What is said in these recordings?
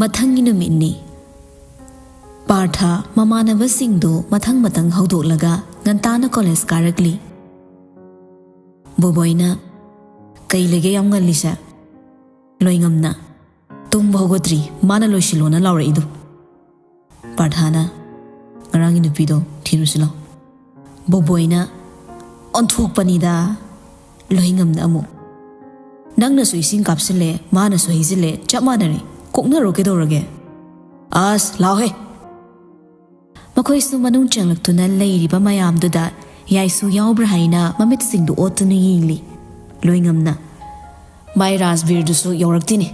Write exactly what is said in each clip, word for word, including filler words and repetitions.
ꯃꯊꯪꯒꯤ ꯅꯨꯃꯤꯠꯅꯤ꯫ ꯄꯥꯔꯊ ꯃꯃꯥꯟꯅꯕꯁꯤꯡꯗꯨ ꯃꯊꯪ ꯃꯊꯪ ꯍꯧꯗꯣꯛꯂꯒ ꯉꯟꯇꯥꯅ ꯀꯣꯂꯦꯖ ꯀꯥꯔꯛꯂꯤ꯫ ꯕꯣꯕꯣꯏꯅ, "ꯀꯩ ꯂꯩꯒꯦ ꯌꯥꯝ ꯉꯜꯂꯤꯁꯦ?" ꯂꯣꯏꯉꯝꯅ, "ꯇꯨꯝꯕ ꯍꯧꯒꯠꯇ꯭ꯔꯤ, ꯃꯥꯅ ꯂꯣꯏꯁꯤꯜꯂꯣꯅ ꯂꯥꯎꯔꯛꯏꯗꯣ꯫" ꯄꯥꯔꯊꯥꯅ, "ꯉꯔꯥꯡꯒꯤ ꯅꯨꯄꯤꯗꯣ ꯊꯤꯔꯨꯁꯤ ꯂꯥꯎ꯫" ꯕꯣꯕꯣꯏꯅ, "ꯑꯣꯟꯊꯣꯛꯄꯅꯤꯗ꯫" ꯂꯣꯏꯉꯝꯅ ꯑꯃꯨꯛ, "ꯅꯪꯅꯁꯨ ꯏꯁꯤꯡ ꯀꯥꯞꯁꯤꯜꯂꯦ, ꯃꯥꯅꯁꯨ ꯍꯩꯖꯤꯜꯂꯦ, ꯆꯞ ꯃꯥꯟꯅꯔꯦ, ꯀꯣꯛꯅꯔꯣ ꯀꯩꯗꯧꯔꯒꯦ?" "ꯑꯁ, ꯂꯥꯎꯍꯦ!" ꯃꯈꯣꯏꯁꯨ ꯃꯅꯨꯡ ꯆꯪꯂꯛꯇꯨꯅ ꯂꯩꯔꯤꯕ ꯃꯌꯥꯝꯗꯨꯗ ꯌꯥꯏꯁꯨ ꯌꯥꯎꯕ꯭ꯔꯥ ꯍꯥꯏꯅ ꯃꯃꯤꯠꯁꯤꯡꯗꯨ ꯑꯣꯠꯇꯨꯅ ꯌꯦꯡꯂꯤ꯫ ꯂꯣꯏꯉꯝꯅ, "ꯃꯥꯏ ꯔꯥꯖꯕꯤꯔꯗꯨꯁꯨ ꯌꯧꯔꯛꯇꯦꯅꯦ꯫"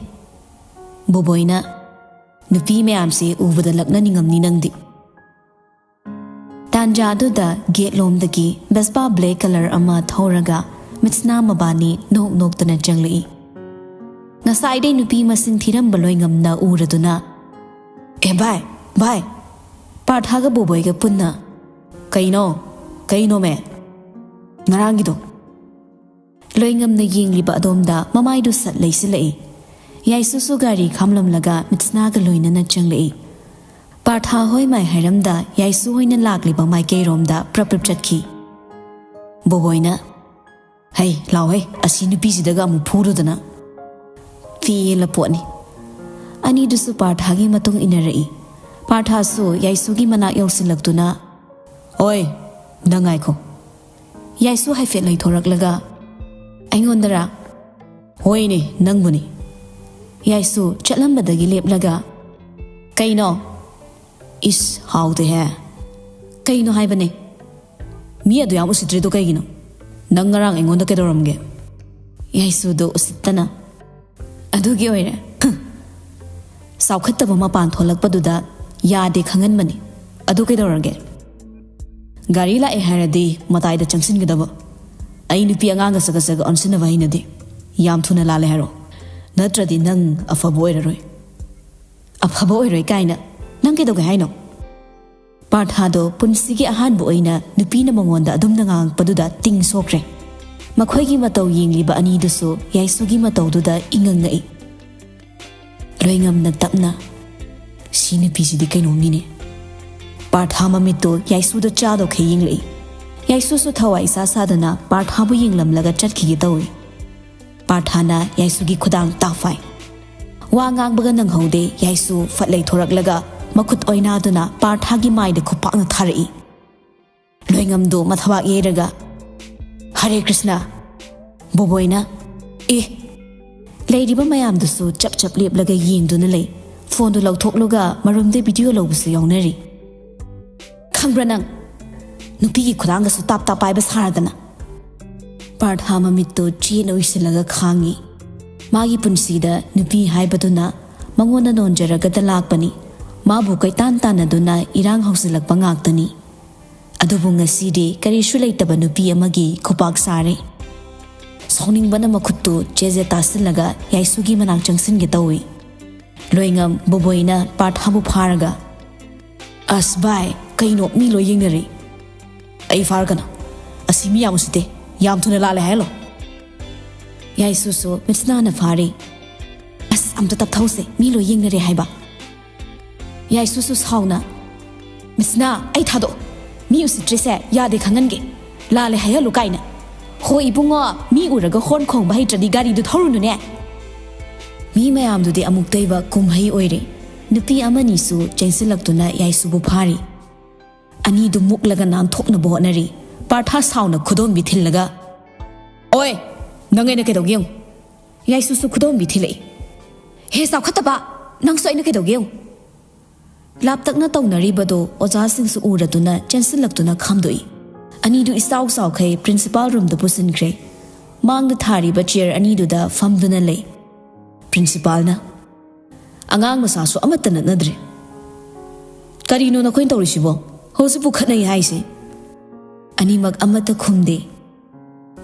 ꯕꯣꯕꯣꯏꯅ, "ꯅꯨꯄꯤ ꯃꯌꯥꯝꯁꯦ ꯎꯕꯗ ꯂꯛꯅꯅꯤꯡꯉꯝꯅꯤ ꯅꯪꯗꯤ꯫" ꯇꯥꯟꯖꯥꯗꯨꯗ ꯒꯦꯠꯂꯣꯝꯗꯒꯤ ꯕꯦꯁꯄꯥ ꯕ꯭ꯂꯦꯛ ꯀꯂꯔ ꯑꯃ ꯊꯧꯔꯒ ꯃꯤꯠꯁꯅꯥ ꯃꯕꯥꯅꯤ ꯅꯣꯛ ꯅꯣꯛꯇꯅ ꯆꯪꯂꯛꯏ꯫ ꯉꯁꯥꯏꯗꯩ ꯅꯨꯄꯤ ꯃꯁꯤꯡ ꯊꯤꯔꯝꯕ ꯂꯣꯏꯉꯝꯅ ꯎꯔꯗꯨꯅ, "ꯑꯦ ꯚꯥꯏ, ꯚꯥꯏ!" ꯄꯥꯔꯊꯥꯒ ꯕꯣꯕꯣꯏꯒ ꯄꯨꯟꯅ, "ꯀꯩꯅꯣ? ꯀꯩꯅꯣꯃꯦ? ꯉꯔꯥꯡꯒꯤꯗꯣ?" ꯂꯣꯏꯉꯝꯅ ꯌꯦꯡꯂꯤꯕ ꯑꯗꯣꯝꯗ ꯃꯃꯥꯏꯗꯨ ꯁꯠ ꯂꯩꯁꯤꯜꯂꯛꯏ꯫ ꯌꯥꯏꯁꯨꯁꯨ ꯒꯥꯔꯤ ꯈꯥꯝꯂꯝꯂꯒ ꯃꯤꯠꯁꯅꯥꯒ ꯂꯣꯏꯅꯅ ꯆꯪꯂꯛꯏ꯫ ꯄꯥꯔꯊꯥ ꯍꯣꯏ ꯃꯥꯏ ꯍꯥꯏꯔꯝꯗ ꯌꯥꯏꯁꯨ ꯍꯣꯏꯅ ꯂꯥꯛꯂꯤꯕ ꯃꯥꯏꯀꯩꯔꯣꯝꯗ ꯄ꯭ꯔꯞ ꯄ꯭ꯔꯞ ꯆꯠꯈꯤ꯫ ꯕꯣꯕꯣꯏꯅ, "ꯍꯩ, ꯂꯥꯎꯍꯩ, ꯑꯁꯤ ꯅꯨꯄꯤꯁꯤꯗꯒ ꯑꯃꯨꯛ ꯐꯨꯔꯨꯗꯅ꯫" ꯄꯦꯜꯂ ꯄꯣꯠꯅꯤ꯫ ꯑꯅꯤꯗꯨꯁꯨ ꯄꯥꯔꯊꯥꯒꯤ ꯃꯇꯨꯡ ꯏꯟꯅꯔꯛꯏ꯫ ꯄꯥꯔꯊꯥꯁꯨ ꯌꯥꯏꯁꯨꯒꯤ ꯃꯅꯥꯛ ꯌꯧꯁꯤꯜꯂꯛꯇꯨꯅ, "ꯑꯣꯏ, ꯅꯪ ꯉꯥꯏꯈꯣ꯫" ꯌꯥꯏꯁꯨ ꯍꯥꯏꯐꯦꯠ ꯂꯩꯊꯣꯔꯛꯂꯒ, "ꯑꯩꯉꯣꯟꯗꯔꯥ?" "ꯍꯣꯏꯅꯦ, ꯅꯪꯕꯨꯅꯤ꯫" ꯌꯥꯏꯁꯨ ꯆꯠꯂꯝꯕꯗꯒꯤ ꯂꯦꯞꯂꯒ, "ꯀꯩꯅꯣ?" "ꯏꯁ, ꯍꯥꯎꯇꯦꯍꯦ꯫" "ꯀꯩꯅꯣ ꯍꯥꯏꯕꯅꯦ?" "ꯃꯤ ꯑꯗꯨ ꯌꯥꯝ ꯎꯁꯤꯠꯇ꯭ꯔꯤꯗꯣ ꯀꯩꯒꯤꯅꯣ? ꯅꯪ ꯉꯔꯥꯡ ꯑꯩꯉꯣꯟꯗ ꯀꯩꯗꯧꯔꯝꯒꯦ?" ꯌꯥꯏꯁꯨꯗꯣ ꯎꯁꯤꯠꯇꯅ, "ꯑꯗꯨꯒꯤ ꯑꯣꯏꯔꯦ꯫ ꯆꯥꯎꯈꯠꯇꯕ ꯃꯄꯥꯟ ꯊꯣꯛꯂꯛꯄꯗꯨꯗ ꯌꯥꯗꯦ ꯈꯪꯍꯟꯕꯅꯤ꯫ ꯑꯗꯨ ꯀꯩꯗꯧꯔꯒꯦ? ꯒꯥꯔꯤ ꯂꯥꯛꯑꯦ ꯍꯥꯏꯔꯗꯤ ꯃꯇꯥꯏꯗ ꯆꯪꯁꯤꯟꯒꯗꯕ꯫ ꯑꯩ ꯅꯨꯄꯤ ꯑꯉꯥꯡꯒ ꯆꯒꯠ ꯆꯒꯠ ꯑꯣꯟꯁꯤꯟꯅꯕ ꯍꯩꯅꯗꯦ꯫ ꯌꯥꯝ ꯊꯨꯅ ꯂꯥꯜꯂꯦ ꯍꯥꯏꯔꯣ, ꯅꯠꯇ꯭ꯔꯗꯤ ꯅꯪ ꯑꯐꯕ ꯑꯣꯏꯔꯔꯣꯏ꯫" "ꯑꯐꯕ ꯑꯣꯏꯔꯣꯏ ꯀꯥꯏꯅ? ꯅꯪ ꯀꯩꯗꯧꯒꯦ ꯍꯥꯏꯅꯣ?" ꯄꯥꯔꯊꯥꯗꯣ ꯄꯨꯟꯁꯤꯒꯤ ꯑꯍꯥꯟꯕ ꯑꯣꯏꯅ ꯅꯨꯄꯤꯅ ꯃꯉꯣꯟꯗ ꯑꯗꯨꯝꯅ ꯉꯥꯡꯉꯛꯄꯗꯨꯗ ꯇꯤꯡ ꯁꯣꯛꯈ꯭ꯔꯦ꯫ ꯃꯈꯣꯏꯒꯤ ꯃꯇꯧ ꯌꯦꯡꯂꯤꯕ ꯑꯅꯤꯗꯨꯁꯨ ꯌꯥꯏꯁꯨꯒꯤ ꯃꯇꯧꯗꯨꯗ ꯏꯉꯛ ꯉꯛꯏ꯫ ꯂꯣꯏꯉꯝꯅ ꯇꯞꯅ, "ꯁꯤ ꯅꯨꯄꯤꯁꯤꯗꯤ ꯀꯩꯅꯣꯝꯅꯤꯅꯦ"꯫ ꯄꯥꯔꯊ ꯃꯃꯤꯠꯇꯨ ꯌꯥꯏꯁꯨꯗ ꯆꯥꯗꯣꯛꯈꯩ ꯌꯦꯡꯂꯛꯏ꯫ ꯌꯥꯏꯁꯨꯁꯨ ꯊꯋꯥꯏ ꯏꯁꯥ ꯁꯥꯗꯅ ꯄꯥꯔꯊꯕꯨ ꯌꯦꯡꯂꯝꯂꯒ ꯆꯠꯈꯤꯒꯦ ꯇꯧꯏ꯫ ꯄꯥꯔꯊꯅ ꯌꯥꯏꯁꯨꯒꯤ ꯈꯨꯗꯥꯡ ꯇꯥꯛ ꯐꯥꯏ꯫ ꯋꯥ ꯉꯥꯡꯕꯒ ꯅꯪꯍꯧꯗꯦ, ꯌꯥꯏꯁꯨ ꯐꯠ ꯂꯩꯊꯣꯔꯛꯂꯒ ꯃꯈꯨꯠ ꯑꯣꯏꯅꯥꯗꯨꯅ ꯄꯥꯔꯊꯒꯤ ꯃꯥꯏꯗ ꯈꯨꯄꯥꯛꯅ ꯊꯥꯔꯛꯏ꯫ ꯂꯣꯏꯉꯝꯗꯨ ꯃꯊꯕꯥꯛ ꯌꯩꯔꯒ, "ꯍꯔꯦ ꯀ꯭ꯔꯤꯁꯅ!" ꯕꯣꯕꯣꯏꯅ, ꯑꯦ, ꯂꯩꯔꯤꯕ ꯃꯌꯥꯝꯗꯨꯁꯨ ꯆꯞ ꯆꯞ ꯂꯦꯞꯂꯒ ꯌꯦꯡꯗꯨꯅ ꯂꯩ꯫ ꯐꯣꯟꯗꯨ ꯂꯧꯊꯣꯛꯂꯒ ꯃꯔꯨꯝꯗ ꯚꯤꯗꯤꯑꯣ ꯂꯧꯕꯁꯨ ꯌꯥꯎꯅꯔꯤ꯫ "ꯈꯪꯕ꯭ꯔꯥ ꯅꯪ? ꯅꯨꯄꯤꯒꯤ ꯈꯨꯗꯥꯡꯒꯁꯨ ꯇꯥꯞ ꯇꯥꯞ ꯄꯥꯏꯕ ꯁꯥꯔꯗꯅ!" ꯄꯥꯔꯊ ꯃꯃꯤꯠꯇꯨ ꯆꯦꯠꯅ ꯎꯏꯁꯤꯜꯂꯒ ꯈꯥꯡꯉꯤ꯫ ꯃꯥꯒꯤ ꯄꯨꯟꯁꯤꯗ ꯅꯨꯄꯤ ꯍꯥꯏꯕꯗꯨꯅ ꯃꯉꯣꯟꯗ ꯅꯣꯟꯖꯔꯒꯗ ꯂꯥꯛꯄꯅꯤ꯫ ꯃꯥꯕꯨ ꯀꯣꯏꯇꯥꯟ ꯇꯥꯟꯅꯗꯨꯅ ꯏꯔꯥꯡ ꯍꯧꯖꯤꯜꯂꯛꯄ ꯉꯥꯛꯇꯅꯤ꯫ ꯑꯗꯨꯕꯨ ꯉꯁꯤꯗꯤ ꯀꯔꯤꯁꯨ ꯂꯩꯇꯕ ꯅꯨꯄꯤ ꯑꯃꯒꯤ ꯈꯨꯄꯥꯛ ꯁꯥꯔꯦ꯫ ꯁꯥꯎꯅꯤꯡꯕꯅ ꯃꯈꯨꯠꯇꯨ ꯆꯦꯖꯦ ꯇꯥꯁꯤꯜꯂꯒ ꯌꯥꯏꯁꯨꯒꯤ ꯃꯅꯥꯛ ꯆꯪꯁꯤꯟꯒꯦ ꯇꯧꯏ꯫ ꯂꯣꯏꯉꯝ ꯕꯣꯕꯣꯏꯅ ꯄꯥꯔꯊꯥꯕꯨ ꯐꯥꯔꯒ, "ꯑꯁ ꯚꯥꯏ, ꯀꯩꯅꯣ ꯃꯤ ꯂꯣꯏ ꯌꯦꯡꯅꯔꯤ"꯫ "ꯑꯩ ꯐꯥꯔꯒꯅ? ꯑꯁꯤ ꯃꯤ ꯌꯥꯝ ꯎꯁꯤꯠꯇꯦ꯫ ꯌꯥꯝ ꯊꯨꯅ ꯂꯥꯜꯂꯦ ꯍꯥꯏꯍꯜꯂꯣ"꯫ ꯌꯥꯏꯁꯨꯁꯨ ꯃꯤꯠꯁꯅꯥꯅ ꯐꯥꯔꯤ꯫ "ꯑꯁ, ꯑꯝꯇ ꯇꯞꯊꯧꯁꯦ, ꯃꯤ ꯂꯣꯏ ꯌꯦꯡꯅꯔꯦ ꯍꯥꯏꯕ"꯫ ꯌꯥꯏꯁꯨꯁꯨ ꯁꯥꯎꯅ, "ꯃꯤꯠꯁꯅꯥ, ꯑꯩ ꯊꯥꯗꯣꯛꯑꯣ꯫ ꯃꯤ ꯎꯁꯤꯠꯇ꯭ꯔꯤꯁꯦ ꯌꯥꯗꯦ ꯈꯪꯍꯟꯒꯦ꯫ ꯂꯥꯜꯂꯦ ꯍꯥꯏꯍꯜꯂꯨ ꯀꯥꯏꯅ꯫ ꯍꯣ ꯏꯕꯨꯡꯉꯣ, ꯃꯤ ꯎꯔꯒ ꯍꯣꯔꯟ ꯈꯣꯡꯕ ꯍꯩꯇ꯭ꯔꯗꯤ ꯒꯥꯔꯤꯗꯨ ꯊꯧꯔꯨꯅꯨꯅꯦ"꯫ ꯃꯤ ꯃꯌꯥꯝꯗꯨꯗꯤ ꯑꯃꯨꯛꯇꯩꯕ ꯀꯨꯝꯍꯩ ꯑꯣꯏꯔꯦ꯫ ꯅꯨꯄꯤ ꯑꯃꯅꯤꯁꯨ ꯆꯦꯟꯁꯤꯜꯂꯛꯇꯨꯅ ꯌꯥꯏꯁꯨꯕꯨ ꯐꯥꯔꯤ꯫ ꯑꯅꯤꯗꯨ ꯃꯨꯛꯂꯒ ꯅꯥꯟꯊꯣꯛꯅꯕ ꯍꯣꯠꯅꯔꯤ꯫ ꯄꯥꯔꯊ ꯁꯥꯎꯅ ꯈꯨꯗꯣꯝꯕꯤ ꯊꯤꯜꯂꯒ, "ꯑꯣꯏ, ꯅꯪ ꯑꯩꯅ ꯀꯩꯗꯧꯒꯦ ꯌꯦꯡꯉꯨ"꯫ ꯌꯥꯏꯁꯨꯁꯨ ꯈꯨꯗꯣꯝꯕꯤ ꯊꯤꯜꯂꯛꯏ꯫ "ꯍꯦ ꯆꯥꯎꯈꯠꯇꯕ, ꯅꯪꯁꯨ ꯑꯩꯅ ꯀꯩꯗꯧꯒꯦ ꯌꯦꯡꯉꯨ"꯫ ꯂꯥꯞꯇꯛꯅ ꯇꯧꯅꯔꯤꯕꯗꯨ ꯑꯣꯖꯥꯁꯤꯡꯁꯨ ꯎꯔꯗꯨꯅ ꯆꯦꯟꯁꯤꯜꯂꯛꯇꯨꯅ ꯈꯥꯝꯗꯣꯛꯏ꯫ ꯑꯅꯤꯗꯨ ꯏꯆꯥꯎ ꯆꯥꯎꯈꯩ ꯄ꯭ꯔꯤꯟꯁꯤꯄꯥꯜ ꯔꯨꯝꯗ ꯄꯨꯁꯤꯟꯈ꯭ꯔꯦ꯫ ꯃꯥꯡꯗ ꯊꯥꯔꯤꯕ ꯆꯤꯌꯔ ꯑꯅꯤꯗꯨꯗ ꯐꯝꯗꯨꯅ ꯂꯩ꯫ ꯄ꯭ꯔꯤꯟꯁꯤꯄꯥꯜꯅ, "ꯑꯉꯥꯡ ꯃꯆꯥꯁꯨ ꯑꯃꯠꯇ ꯅꯠꯅꯗ꯭ꯔꯦ꯫ ꯀꯔꯤꯅꯣ ꯅꯈꯣꯏꯅ ꯇꯧꯔꯤꯁꯤꯕꯣ? ꯍꯧꯖꯤꯛꯄꯨ ꯈꯠꯅꯩ ꯍꯥꯏꯁꯦ?" ꯑꯅꯤꯃꯛ ꯑꯃꯠꯇ ꯈꯨꯝꯗꯦ꯫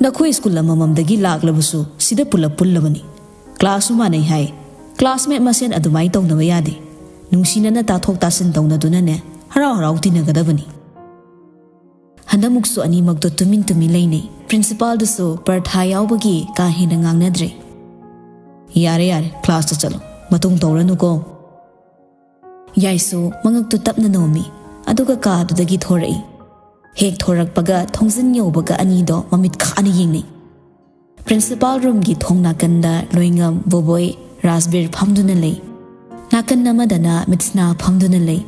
"ꯅꯈꯣꯏ ꯁ꯭ꯀꯨꯜ ꯑꯃꯃꯝꯗꯒꯤ ꯂꯥꯛꯂꯕꯁꯨ ꯁꯤꯗ ꯄꯨꯂꯞ ꯄꯨꯜꯂꯕꯅꯤ꯫ ꯀ꯭ꯂꯥꯁꯁꯨ ꯃꯥꯟꯅꯩ ꯍꯥꯏ꯫ ꯀ꯭ꯂꯥꯁꯃꯦꯠ ꯃꯁꯦꯟ ꯑꯗꯨꯃꯥꯏꯅ ꯇꯧꯅꯕ ꯌꯥꯗꯦ꯫ ꯅꯨꯡꯁꯤꯅꯅ ꯇꯥꯊꯣꯛ ꯇꯥꯁꯤꯟ ꯇꯧꯅꯗꯨꯅꯅꯦ, ꯍꯔꯥꯎ ꯍꯔꯥꯎ ꯇꯤꯟꯅꯒꯗꯕꯅꯤ"꯫ ꯍꯟꯗꯛꯃꯨꯛꯁꯨ ꯑꯅꯤꯃꯛꯇꯣ ꯇꯨꯃꯤꯟ ꯇꯨꯃꯤꯟ ꯂꯩꯅꯩ꯫ ꯄ꯭ꯔꯤꯟꯁꯤꯄꯥꯜꯗꯨꯁꯨ ꯄꯔꯊꯥ ꯌꯥꯎꯕꯒꯤ ꯀꯥ ꯍꯦꯟꯅ ꯉꯥꯡꯅꯗ꯭ꯔꯦ꯫ "ꯌꯥꯔꯦ, ꯌꯥꯔꯦ, ꯀ꯭ꯂꯥꯁꯇ ꯆꯠꯂꯣ꯫ ꯃꯇꯨꯡ ꯇꯧꯔꯅꯨꯀꯣ꯫ ꯌꯥꯏꯁꯨ ꯃꯉꯛꯇꯨ ꯇꯞꯅ ꯅꯣꯝꯃꯤ, ꯑꯗꯨꯒ ꯀꯥꯗꯨꯗꯒꯤ ꯊꯣꯔꯛꯏ꯫ ꯍꯦꯛ ꯊꯣꯔꯛꯄꯒ ꯊꯣꯡꯖꯤꯟ ꯌꯧꯕꯒ ꯑꯅꯤꯗꯣ ꯃꯃꯤꯠ ꯈꯥꯅ ꯌꯦꯡꯅꯩ꯫ ꯄ꯭ꯔꯤꯟꯁꯤꯄꯥꯜ ꯔꯨꯝꯒꯤ ꯊꯣꯡ ꯅꯥꯀꯟꯗ ꯂꯣꯏꯉꯝ, ꯕꯣꯕꯣꯏ, ꯔꯥꯖꯕꯤꯔ ꯐꯝꯗꯨꯅ ꯂꯩ꯫ ꯅꯥꯀꯟ ꯑꯃꯗꯅ ꯃꯤꯠꯁꯅꯥ ꯐꯝꯗꯨꯅ ꯂꯩ꯫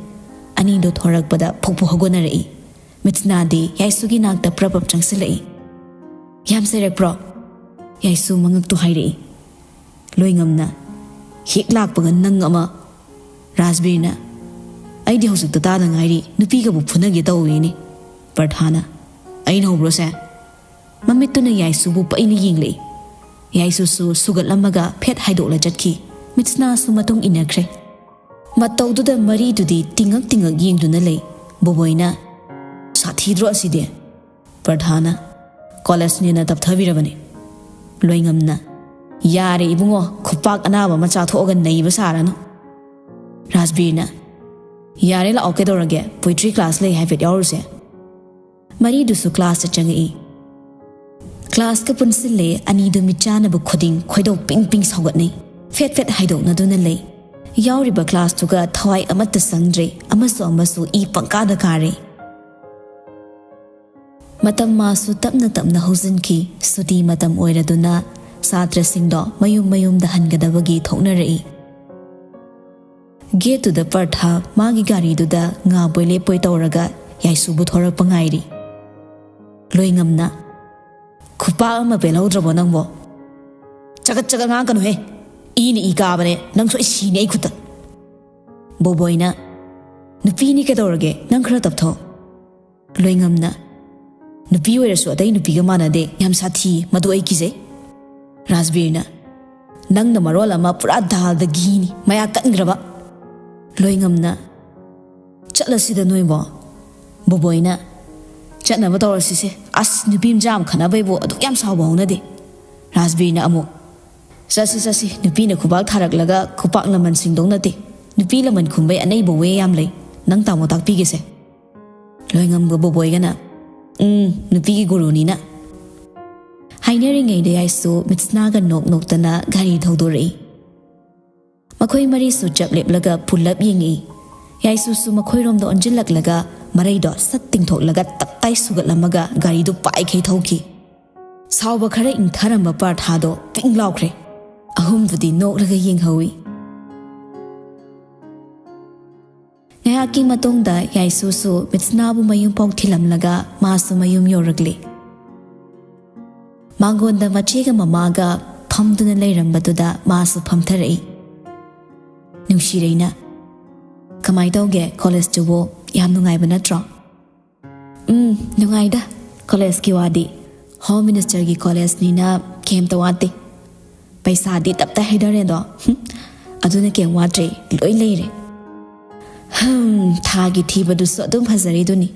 ꯑꯅꯤꯗꯣ ꯊꯣꯔꯛꯄꯗ ꯐꯨꯛ ꯐꯨꯛ ꯍꯧꯒꯠꯅꯔꯛꯏ꯫ ꯃꯤꯠꯁꯅꯥꯗꯤ ꯌꯥꯏꯁꯨꯒꯤ ꯅꯥꯛꯇ ꯄ꯭ꯔꯞ ꯄ꯭ꯔꯞ ꯆꯪꯁꯤꯜꯂꯛꯏ꯫ "ꯌꯥꯝ ꯆꯩꯔꯛꯄ꯭ꯔꯣ?" ꯌꯥꯏꯁꯨ ꯃꯉꯛꯇꯨ ꯍꯥꯏꯔꯛꯏ꯫ ꯂꯣꯏꯉꯝꯅ, "ꯍꯦꯛ ꯂꯥꯛꯄꯒ ꯅꯪ ꯑꯃ!" ꯔꯥꯖꯕꯤꯔꯅ, "ꯑꯩꯗꯤ ꯍꯧꯖꯤꯛꯇ ꯇꯥꯗ ꯉꯥꯏꯔꯤ, ꯅꯨꯄꯤꯒꯕꯨ ꯐꯨꯅꯒꯦ ꯇꯧꯏꯅꯦ!" ꯄ꯭ꯔꯊꯥꯅ, "ꯑꯩꯅ ꯍꯧꯕ꯭ꯔꯣꯁꯦ?" ꯃꯃꯤꯠꯇꯨꯅ ꯌꯥꯏꯁꯨꯕꯨ ꯄꯩꯅ ꯌꯦꯡꯂꯛꯏ꯫ ꯌꯥꯏꯁꯨꯁꯨ ꯁꯨꯒꯠꯂꯝꯃꯒ ꯐꯦꯠ ꯍꯥꯏꯗꯣꯛꯂ ꯆꯠꯈꯤ꯫ ꯃꯤꯠꯁꯅꯥꯁꯨ ꯃꯇꯨꯡ ꯏꯟꯅꯈ꯭ꯔꯦ꯫ ꯃꯇꯧꯗꯨꯗ ꯃꯔꯤꯗꯨꯗꯤ ꯇꯤꯡꯉꯛ ꯇꯤꯡꯉꯛ ꯌꯦꯡꯗꯨꯅ ꯂꯩ꯫ ꯕꯣꯕꯣꯏꯅ, "ꯁꯥꯊꯤꯗ꯭ꯔꯣ ꯑꯁꯤꯗꯤ?" ꯄ꯭ꯔꯊꯥꯅ, "ꯀꯣꯂꯦꯖꯅꯦꯅ ꯇꯞꯊꯕꯤꯔꯕꯅꯤ꯫" ꯂꯣꯏꯉꯝꯅ, "ꯌꯥꯔꯦ ꯏꯕꯨꯡꯉꯣ, ꯈꯨꯄꯥꯛ ꯑꯅꯥꯕ ꯑꯃ ꯆꯥꯊꯣꯛꯑꯒ ꯅꯩꯕ ꯁꯥꯔꯅꯨ꯫" ꯔꯥꯖꯕꯤꯔꯅ, "ꯌꯥꯔꯦ, ꯂꯥꯛꯑꯣ, ꯀꯩꯗꯧꯔꯒꯦ? ꯄꯣꯏꯇ꯭ꯔꯤ ꯀ꯭ꯂꯥꯁ ꯂꯩ ꯍꯥꯏꯐꯦꯠ ꯌꯥꯎꯔꯨꯁꯦ꯫" ꯃꯔꯤꯗꯨꯁꯨ ꯀ꯭ꯂꯥꯁꯇ ꯆꯪꯉꯛꯏ꯫ ꯀ꯭ꯂꯥꯁꯀ ꯄꯨꯟꯁꯤꯜꯂꯦ, ꯑꯅꯤꯗꯨ ꯃꯤꯠꯆꯥꯟꯅꯕ ꯈꯨꯗꯤꯡ ꯈꯣꯏꯗꯧ ꯄꯤꯡ ꯄꯤꯡ ꯁꯥꯎꯒꯠꯅꯩ꯫ ꯐꯦꯠ ꯐꯦꯠ ꯍꯥꯏꯗꯣꯛꯅꯗꯨꯅ ꯂꯩ꯫ ꯌꯥꯎꯔꯤꯕ ꯀ꯭ꯂꯥꯁꯇꯨꯒ ꯊꯋꯥꯏ ꯑꯃꯠꯇ ꯆꯪꯗ꯭ꯔꯦ, ꯑꯃꯁꯨ ꯑꯃꯁꯨ ꯏ ꯄꯪꯀꯥꯗ ꯀꯥꯔꯦ꯫ ꯃꯇꯝ ꯃꯥꯁꯨ ꯇꯞꯅ ꯇꯞꯅ ꯍꯧꯖꯤꯟꯈꯤ꯫ ꯁꯨꯇꯤ ꯃꯇꯝ ꯑꯣꯏꯔꯗꯨꯅ ꯁꯥꯇ꯭ꯔꯁꯤꯡꯗꯣ ꯃꯌꯨꯝ ꯃꯌꯨꯝꯗ ꯍꯟꯒꯗꯕꯒꯤ ꯊꯣꯛꯅꯔꯛꯏ꯫ ꯒꯦꯠꯇꯨꯗ ꯄ꯭ꯔꯊꯥ ꯃꯥꯒꯤ ꯒꯥꯔꯤꯗꯨꯗ ꯉꯥꯕꯣꯏ ꯂꯦꯞꯄꯣꯏ ꯇꯧꯔꯒ ꯌꯥꯏꯁꯨꯕꯨ ꯊꯣꯔꯛꯄ ꯉꯥꯏꯔꯤ꯫ ꯂꯣꯏꯉꯝꯅ, "ꯈꯨꯄꯥꯛ ꯑꯃ ꯄꯦꯜꯍꯧꯗ꯭ꯔꯕꯣ ꯅꯪꯕꯣ? ꯆꯒꯠ ꯆꯒꯠ ꯉꯥꯡꯒꯅꯨꯍꯦ꯫ ꯏꯅ ꯏ ꯀꯥꯕꯅꯦ, ꯅꯪ ꯁꯣꯏ ꯁꯤꯅꯤ ꯑꯩ ꯈꯨꯠꯇ꯫" ꯕꯣꯕꯣꯏꯅ, "ꯅꯨꯄꯤꯅꯤ ꯀꯩꯗꯧꯔꯒꯦ, ꯅꯪ ꯈꯔ ꯇꯞꯊꯣ꯫" ꯂꯣꯏꯉꯝꯅ, "ꯅꯨꯄꯤ ꯑꯣꯏꯔꯁꯨ ꯑꯇꯩ ꯅꯨꯄꯤꯒ ꯃꯥꯟꯅꯗꯦ, ꯌꯥꯝ ꯁꯥꯊꯤ, ꯃꯗꯨ ꯑꯩ ꯀꯤꯖꯩ꯫" ꯔꯥꯖꯕꯤꯔꯅ, "ꯅꯪꯅ ꯃꯔꯣꯜ ꯑꯃ ꯄꯨꯔꯥ ꯗꯥꯜꯗ ꯘꯤꯅꯤ, ꯃꯌꯥ ꯀꯟꯈ꯭ꯔꯕ꯫" ꯂꯣꯏꯉꯝꯅ, "ꯆꯠꯂꯁꯤꯗ ꯅꯣꯏꯕꯣ꯫" ꯕꯣꯕꯣꯏꯅ, "ꯆꯠꯅꯕ ꯇꯧꯔꯁꯤꯁꯦ꯫ ꯑꯁ, ꯅꯨꯄꯤ ꯃꯆꯥ ꯑꯃ ꯈꯠꯅꯕꯩꯕꯨ ꯑꯗꯨꯛ ꯌꯥꯝ ꯁꯥꯎꯕ ꯍꯧꯅꯗꯦ꯫" ꯔꯥꯖꯕꯤꯔꯅ ꯑꯃꯨꯛ, "ꯆꯠꯁꯤ, ꯆꯠꯁꯤ, ꯅꯨꯄꯤꯅ ꯈꯨꯕꯥꯛ ꯊꯥꯔꯛꯂꯒ ꯈꯨꯄꯥꯛ ꯂꯃꯟ ꯁꯤꯡꯗꯧ ꯅꯠꯇꯦ꯫ ꯅꯨꯄꯤ ꯂꯃꯟ ꯈꯨꯝꯕꯩ ꯑꯅꯩꯕ ꯋꯦ ꯌꯥꯝ ꯂꯩ꯫ ꯅꯪ ꯇꯥꯃꯣ ꯇꯥꯛꯄꯤꯒꯦꯁꯦ꯫" ꯂꯣꯏꯉꯝꯒ ꯕꯣꯕꯣꯏꯒꯅ, "ꯎꯝ, ꯅꯨꯄꯤꯒꯤ ꯒꯨꯔꯨꯅꯤꯅ꯫" ꯍꯥꯏꯅꯔꯤꯉꯩꯗ ꯌꯥꯏꯁꯨ ꯃꯤꯠꯁꯅꯥꯒ ꯅꯣꯛ ꯅꯣꯛꯇꯅ ꯒꯥꯔꯤ ꯊꯧꯗꯣꯔꯛꯏ꯫ ꯃꯈꯣꯏ ꯃꯔꯤꯁꯨ ꯆꯞ ꯂꯦꯞꯂꯒ ꯄꯨꯜꯂꯞ ꯌꯦꯡꯉꯛꯏ꯫ ꯌꯥꯏꯁꯨꯁꯨ ꯃꯈꯣꯏꯔꯣꯝꯗ ꯑꯣꯟꯁꯤꯜꯂꯛꯂꯒ ꯃꯔꯩꯗꯣ ꯁꯠ ꯇꯤꯡꯊꯣꯛꯂꯒ ꯇꯞ ꯇꯥꯏ ꯁꯨꯒꯠꯂꯝꯃꯒ ꯒꯥꯔꯤꯗꯨ ꯄꯥꯏꯈꯩ ꯊꯧꯈꯤ꯫ ꯁꯥꯎꯕ ꯈꯔ ꯏꯪꯊꯔꯝꯕ ꯄꯥꯔꯊꯥꯗꯣ ꯇꯤꯡ ꯂꯥꯎꯈ꯭ꯔꯦ꯫ ꯑꯍꯨꯝꯗꯨꯗꯤ ꯅꯣꯛꯂꯒ ꯌꯦꯡꯍꯧꯏ꯫ ꯉꯥꯏꯍꯥꯛꯀꯤ ꯃꯇꯨꯡꯗ ꯌꯥꯏꯁꯨꯁꯨ ꯃꯤꯠꯁꯅꯥꯕꯨ ꯃꯌꯨꯝ ꯐꯥꯎ ꯊꯤꯜꯂꯝꯂꯒ ꯃꯥꯁꯨ ꯃꯌꯨꯝ ꯌꯧꯔꯛꯂꯦ꯫ ꯃꯥꯡꯒꯣꯟꯗ ꯃꯆꯦꯒ ꯃꯃꯥꯒ ꯐꯝꯗꯨꯅ ꯂꯩꯔꯝꯕꯗꯨꯗ ꯃꯥꯁꯨ ꯐꯝꯊꯔꯛꯏ꯫ ꯅꯨꯡꯁꯤꯔꯩꯅ, "ꯀꯃꯥꯏ ꯇꯧꯒꯦ ꯀꯣꯂꯦꯖꯇꯨꯕꯨ? ꯌꯥꯝ ꯅꯨꯡꯉꯥꯏꯕ ꯅꯠꯇ꯭ꯔꯣ?" "ꯎꯝ, ꯅꯨꯡꯉꯥꯏꯗ꯫ ꯀꯣꯂꯦꯖꯀꯤ ꯋꯥꯗꯤ ꯍꯣꯝ ꯃꯤꯅꯤꯁꯇꯔꯒꯤ ꯀꯣꯂꯦꯖꯅꯤꯅ ꯀꯩꯝꯇ ꯋꯥꯠꯇꯦ꯫ ꯄꯩꯁꯥꯗꯤ ꯇꯞꯇ ꯍꯩꯊꯔꯦꯗꯣ꯫ ꯍꯨꯝ, ꯑꯗꯨꯅ ꯀꯩꯝ ꯋꯥꯠꯇ꯭ꯔꯦ, ꯂꯣꯏ ꯂꯩꯔꯦ꯫ ꯍꯝ, ꯊꯥꯒꯤ ꯊꯤꯕꯗꯨꯁꯨ ꯑꯗꯨꯝ ꯐꯖꯔꯤꯗꯨꯅꯤ꯫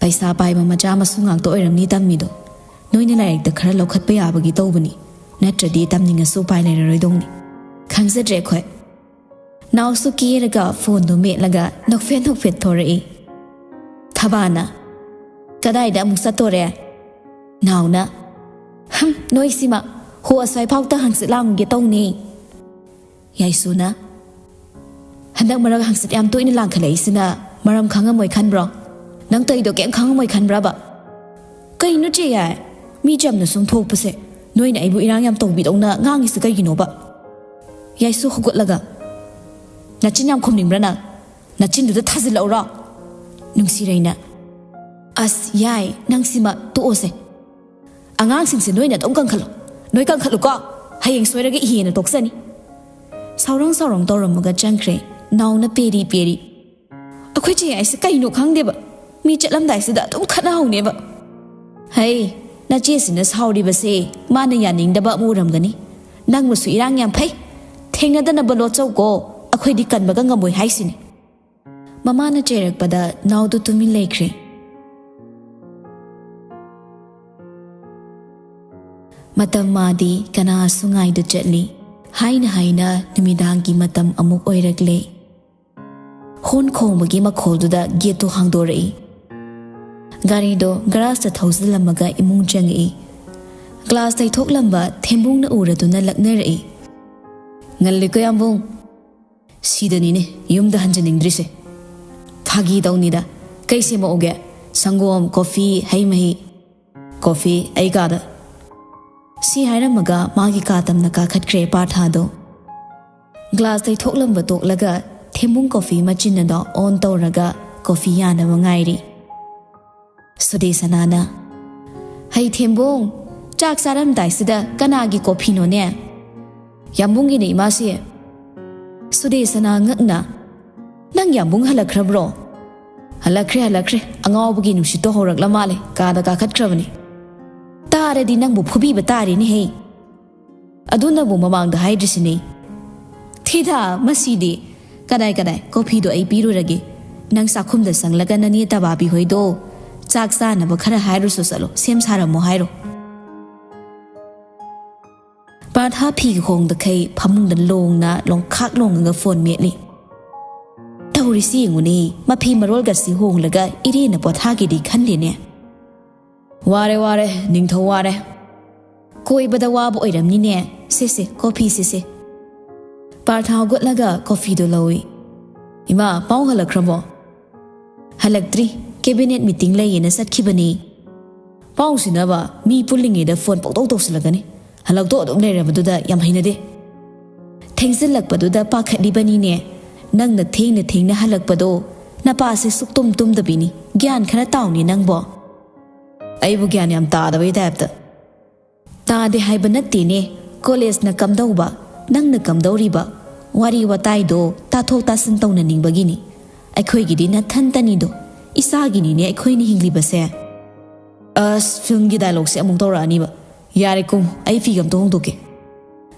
ꯄꯩꯁꯥ ꯄꯥꯏꯕ ꯃꯆꯥ ꯃꯁꯨ ꯉꯥꯛꯇ ꯑꯣꯏꯔꯝꯅꯤ ꯇꯝꯃꯤꯗꯣ꯫ ꯅꯣꯏꯅ ꯂꯥꯏꯔꯤꯛꯇ ꯈꯔ ꯂꯧꯈꯠꯄ ꯌꯥꯕꯒꯤ ꯇꯧꯕꯅꯤ, ꯅꯠꯇ꯭ꯔꯗꯤ ꯇꯝꯅꯤꯡꯉꯁꯨ ꯎꯄꯥꯏ ꯂꯩꯔꯔꯣꯏꯗꯧꯅꯤ꯫ ꯈꯪꯖꯗ꯭ꯔꯦ ꯑꯩꯈꯣꯏ꯫" ꯅꯥꯎꯁꯨ ꯀꯦꯔꯒ ꯐꯣꯟꯗꯨ ꯃꯦꯠꯂꯒ ꯅꯣꯛꯐꯦꯠ ꯅꯣꯛꯐꯦꯠ ꯊꯣꯔꯛꯏ꯫ ꯊꯕꯥꯅ, "ꯀꯗꯥꯏꯗ ꯑꯃꯨꯛ ꯆꯠꯇꯣꯔꯦ?" ꯅꯥꯎꯅ, "ꯍꯝ, ꯅꯣꯏꯁꯤꯃ, ꯍꯣ ꯑꯁ꯭ꯋꯥꯏ ꯐꯥꯎꯇ ꯍꯪꯆꯤꯠ ꯂꯥꯡꯉꯨꯒꯦ ꯇꯧꯅꯦ꯫" ꯌꯥꯏꯁꯨꯅ, "ꯍꯟꯗꯛ ꯃꯔꯛ ꯍꯪꯆꯤꯠ ꯌꯥꯝ ꯇꯣꯏꯅ ꯂꯥꯡꯈꯠꯂꯛꯏꯁꯤꯅ ꯃꯔꯝ ꯈꯪꯉꯝꯃꯣꯏ ꯈꯟꯕ꯭ꯔꯣ? ꯅꯪ ꯇꯧꯔꯤꯗꯣ ꯀꯩꯝ ꯈꯪꯉꯝꯃꯣꯏ ꯈꯟꯕ꯭ꯔꯕ?" "ꯀꯩꯅꯣ ꯆꯦ ꯌꯥꯏ? ꯃꯤ ꯆꯝꯅ ꯁꯨꯝ ꯊꯣꯛꯄꯁꯦ ꯅꯣꯏꯅ ꯑꯩꯕꯨ ꯏꯔꯥꯡ ꯌꯥꯝ ꯇꯧꯕꯤꯗꯧꯅ ꯉꯥꯡꯉꯤꯁꯦ ꯀꯩꯒꯤꯅꯣꯕ?" ꯌꯥꯏꯁꯨ ꯍꯧꯒꯠꯂꯒ, "ꯅꯆꯤꯟ ꯌꯥꯝ ꯈꯨꯝꯅꯤꯡꯕ꯭ꯔꯥ ꯅꯪ? ꯅꯆꯤꯟꯗꯨꯗ ꯊꯥꯖꯤꯜꯂꯛꯎꯔꯣ?" ꯅꯨꯡꯁꯤꯔꯩꯅ, "ꯑꯁ ꯌꯥꯏ, ꯅꯪ ꯁꯤꯃ ꯇꯣꯛꯑꯣꯁꯦ꯫ ꯑꯉꯥꯡꯁꯤꯡꯁꯦ ꯅꯣꯏꯅ ꯑꯗꯨꯝ ꯀꯟꯈꯠꯂꯣ꯫ ꯅꯣꯏ ꯀꯟꯈꯠꯂꯨꯀꯣ꯫ ꯍꯌꯦꯡ ꯁꯣꯏꯔꯒ ꯏꯍꯦꯟꯅ ꯇꯣꯛꯆꯅꯤ꯫" ꯁꯥꯎꯔꯥꯡ ꯁꯥꯎꯔꯥꯡ ꯇꯧꯔꯝꯃꯒ ꯆꯪꯈ꯭ꯔꯦ꯫ ꯅꯥꯎꯅ ꯄꯦꯔꯤ ꯄꯦꯔꯤ, "ꯑꯩꯈꯣꯏ ꯆꯦ ꯌꯥꯏꯁꯦ ꯀꯩꯅꯣ ꯈꯪꯗꯦꯕ, ꯃꯤ ꯆꯠꯂꯝꯗꯥꯏꯁꯤꯗ ꯑꯗꯨꯝ ꯈꯠꯅꯍꯧꯅꯦꯕ꯫" "ꯍꯩ, ꯅꯆꯦꯁꯤꯅ ꯁꯥꯎꯔꯤꯕꯁꯦ ꯃꯥꯅ ꯌꯥꯅꯤꯡꯗꯕ ꯑꯃ ꯎꯔꯝꯒꯅꯤ꯫ ꯅꯪꯕꯨꯁꯨ ꯏꯔꯥꯡ ꯌꯥꯝ ꯐꯩ꯫ ꯊꯦꯡꯅꯗꯅꯕ ꯂꯣꯠꯆꯧꯀꯣ, ꯑꯩꯈꯣꯏꯗꯤ ꯀꯟꯕꯒ ꯉꯝꯃꯣꯏ ꯍꯥꯏꯁꯤꯅꯤ꯫" ꯃꯃꯥꯅ ꯆꯩꯔꯛꯄꯗ ꯅꯥꯎꯗꯨ ꯇꯨꯃꯤꯟ ꯂꯩꯈ꯭ꯔꯦ꯫ ꯃꯇꯝ ꯃꯥꯗꯤ ꯀꯅꯥꯁꯨ ꯉꯥꯏꯗ ꯆꯠꯂꯤ꯫ ꯍꯥꯏꯅ ꯍꯥꯏꯅ ꯅꯨꯃꯤꯗꯥꯡꯒꯤ ꯃꯇꯝ ꯑꯃꯨꯛ ꯑꯣꯏꯔꯛꯂꯦ꯫ ꯍꯣꯟ ꯈꯣꯡꯕꯒꯤ ꯃꯈꯣꯜꯗꯨꯗ ꯒꯦꯠꯇꯨ ꯍꯥꯡꯗꯣꯔꯛꯏ꯫ ꯒꯥꯔꯤꯗꯣ ꯒꯔꯥꯖꯇ ꯊꯧꯖꯤꯜꯂꯝꯃꯒ ꯏꯃꯨꯡ ꯆꯪꯉꯛꯏ꯫ ꯒ꯭ꯂꯥꯁ ꯇꯩꯊꯣꯛꯂꯝꯕ ꯊꯦꯝꯕꯨꯡꯅ ꯎꯔꯗꯨꯅ ꯂꯛꯅꯔꯛꯏ꯫ "ꯉꯜꯂꯤꯀꯣ ꯌꯥꯝꯕꯨꯡ?" "ꯁꯤꯗꯅꯤꯅꯦ ꯌꯨꯝꯗ ꯍꯟꯖꯅꯤꯡꯗ꯭ꯔꯤꯁꯦ꯫ ꯐꯥꯒꯤ ꯇꯧꯅꯤꯗ꯫ ꯀꯩ ꯁꯦꯝꯃꯛꯎꯒꯦ? ꯁꯪꯒꯣꯝ, ꯀꯣꯐꯤ, ꯍꯩ ꯃꯍꯤ?" "ꯀꯣꯐꯤ ꯑꯩ ꯀꯥꯗ꯫" ꯁꯤ ꯍꯥꯏꯔꯝꯃꯒ ꯃꯥꯒꯤ ꯀꯥ ꯇꯝꯅ ꯀꯥꯈꯠꯈ꯭ꯔꯦ ꯄꯥꯔꯊꯥꯗꯣ꯫ ꯒ꯭ꯂꯥꯁ ꯇꯩꯊꯣꯛꯂꯝꯕ ꯇꯣꯛꯂꯒ ꯊꯦꯝꯕꯨꯡ ꯀꯣꯐꯤ ꯃꯆꯤꯟ ꯑꯗꯣ ꯑꯣꯟ ꯇꯧꯔꯒ ꯀꯣꯐꯤ ꯌꯥꯅꯕ ꯉꯥꯏꯔꯤ꯫ ꯁꯨꯗꯦꯁꯅꯥꯅ, "ꯍꯩ ꯊꯦꯝꯕꯨꯡ, ꯆꯥꯛ ꯆꯥꯔꯝꯗꯥꯏꯁꯤꯗ ꯀꯅꯥꯒꯤ ꯀꯣꯐꯤꯅꯣꯅꯦ?" "ꯌꯥꯝꯕꯨꯡꯒꯤꯅꯦ ꯏꯃꯥꯁꯦ꯫" ꯁꯨꯗꯦꯁꯅꯥ ꯉꯛꯅ, "ꯅꯪ ꯌꯥꯝꯕꯨꯡ ꯍꯜꯂꯛꯈ꯭ꯔꯕ꯭ꯔꯣ?" "ꯍꯜꯂꯛꯈ꯭ꯔꯦ, ꯍꯜꯂꯛꯈ꯭ꯔꯦ꯫ ꯑꯉꯥꯎꯕꯒꯤ ꯅꯨꯡꯁꯤꯠꯇꯣ ꯍꯧꯔꯛꯂ ꯃꯥꯜꯂꯦ, ꯀꯥꯗ ꯀꯥꯈꯠꯈ꯭ꯔꯕꯅꯤ꯫ ꯇꯥꯔꯗꯤ ꯅꯪꯕꯨ ꯐꯨꯕꯤꯕ ꯇꯥꯔꯦꯅꯦꯍꯦ꯫ ꯑꯗꯨꯅꯕꯨ ꯃꯃꯥꯡꯗ ꯍꯥꯏꯗ꯭ꯔꯤꯁꯤꯅꯦ꯫" "ꯊꯤꯗꯥ, ꯃꯁꯤꯗꯤ꯫ ꯀꯗꯥꯏ, ꯀꯗꯥꯏ, ꯀꯣꯐꯤꯗꯣ ꯑꯩ ꯄꯤꯔꯨꯔꯒꯦ꯫ ꯅꯪ ꯆꯥꯛꯈꯨꯝꯗ ꯆꯪꯂꯒ ꯅꯅꯦ ꯇꯕꯥꯕꯤ ꯍꯣꯏꯗꯣ ꯆꯥꯛ ꯆꯥꯅꯕ ꯈꯔ ꯍꯥꯏꯔꯨꯁꯨ ꯆꯠꯂꯣ, ꯁꯦꯝ ꯁꯥꯔꯝꯃꯣ ꯍꯥꯏꯔꯣ꯫" ꯄꯥꯔꯊꯥ ꯐꯤ ꯈꯣꯡꯗꯈꯩ ꯐꯃꯨꯡꯗ ꯂꯣꯡꯅ ꯂꯣꯡꯈꯥꯛ ꯂꯣꯡꯉꯒ ꯐꯣꯟ ꯃꯦꯠꯂꯤ꯫ ꯇꯧꯔꯤꯁꯤ ꯌꯦꯡꯉꯨꯅꯦ, ꯃꯐꯤ ꯃꯔꯣꯜꯒꯁꯤ ꯍꯣꯡꯂꯒ ꯏꯔꯦꯅ ꯄꯣꯊꯥꯒꯦꯗꯤ ꯈꯟꯗꯦꯅꯦ꯫ "ꯋꯥꯔꯦ, ꯋꯥꯔꯦ, ꯅꯤꯡꯊꯧ ꯋꯥꯔꯦ꯫ ꯀꯣꯏꯕꯗ ꯋꯥꯕ ꯑꯣꯏꯔꯝꯅꯤꯅꯦ꯫ ꯁꯦ, ꯁꯦ, ꯀꯣꯐꯤ ꯁꯦ, ꯁꯦ꯫" ꯄꯥꯔꯊ ꯍꯧꯒꯠꯂꯒ ꯀꯣꯐꯤꯗꯣ ꯂꯧꯏ꯫ "ꯏꯃꯥ, ꯄꯥꯎ ꯍꯜꯂꯛꯈ꯭ꯔꯕꯣ?" "ꯍꯜꯂꯛꯇ꯭ꯔꯤ꯫ ꯀꯦꯕꯤꯅꯦꯠ ꯃꯤꯇꯤꯡ ꯂꯩꯌꯦꯅ ꯆꯠꯈꯤꯕꯅꯤ꯫" "ꯄꯥꯎꯁꯤꯅꯕ ꯃꯤ ꯄꯨꯜꯂꯤꯉꯩꯗ ꯐꯣꯟ ꯄꯪꯇꯧ ꯇꯧꯁꯤꯜꯂꯛꯀꯅꯤ꯫ ꯍꯜꯂꯛꯇꯣ ꯑꯗꯨꯝ ꯂꯩꯔꯕꯗꯨꯗ ꯌꯥꯝ ꯍꯩꯅꯗꯦ꯫" "ꯊꯦꯡꯖꯤꯜꯂꯛꯄꯗꯨꯗ ꯄꯥꯈꯠꯂꯤꯕꯅꯤꯅꯦ꯫ ꯅꯪꯅ ꯊꯦꯡꯅ ꯊꯦꯡꯅ ꯍꯜꯂꯛꯄꯗꯣ꯫ ꯅꯄꯥꯁꯦ ꯁꯨꯛꯇꯨꯝ ꯇꯨꯝꯗꯕꯤꯅꯤ꯫ ꯒ꯭ꯌꯥꯟ ꯈꯔ ꯇꯥꯎꯅꯦ ꯅꯪꯕꯣ꯫" "ꯑꯩꯕꯨ ꯒ꯭ꯌꯥꯟ ꯌꯥꯝ ꯇꯥꯗꯕꯩ ꯇꯥꯏꯞꯇ꯫" "ꯇꯥꯗꯦ ꯍꯥꯏꯕ ꯅꯠꯇꯦꯅꯦ꯫ ꯀꯣꯂꯦꯖꯅ ꯀꯝꯗꯧꯕ, ꯅꯪꯅ ꯀꯝꯗꯧꯔꯤꯕ? ꯋꯥꯔꯤ ꯋꯥꯇꯥꯏꯗꯣ ꯇꯥꯊꯣꯛ ꯇꯥꯁꯤꯟ ꯇꯧꯅꯅꯤꯡꯕꯒꯤꯅꯤ꯫ ꯑꯩꯈꯣꯏꯒꯤꯗꯤ ꯅꯊꯟꯇꯅꯤꯗꯣ꯫ ꯏꯆꯥꯒꯤꯅꯤꯅꯦ ꯑꯩꯈꯣꯏꯅ ꯍꯤꯡꯂꯤꯕꯁꯦ꯫" "ꯑꯁ, ꯐꯤꯜꯝꯒꯤ ꯗꯥꯏꯂꯣꯛꯁꯦ ꯑꯃꯨꯛ ꯇꯧꯔꯛꯑꯅꯤꯕ꯫ ꯌꯥꯔꯦ, ꯀꯨꯝꯃꯣ, ꯑꯩ ꯐꯤꯒ ꯑꯝꯇ ꯍꯣꯡꯗꯣꯛꯀꯦ꯫"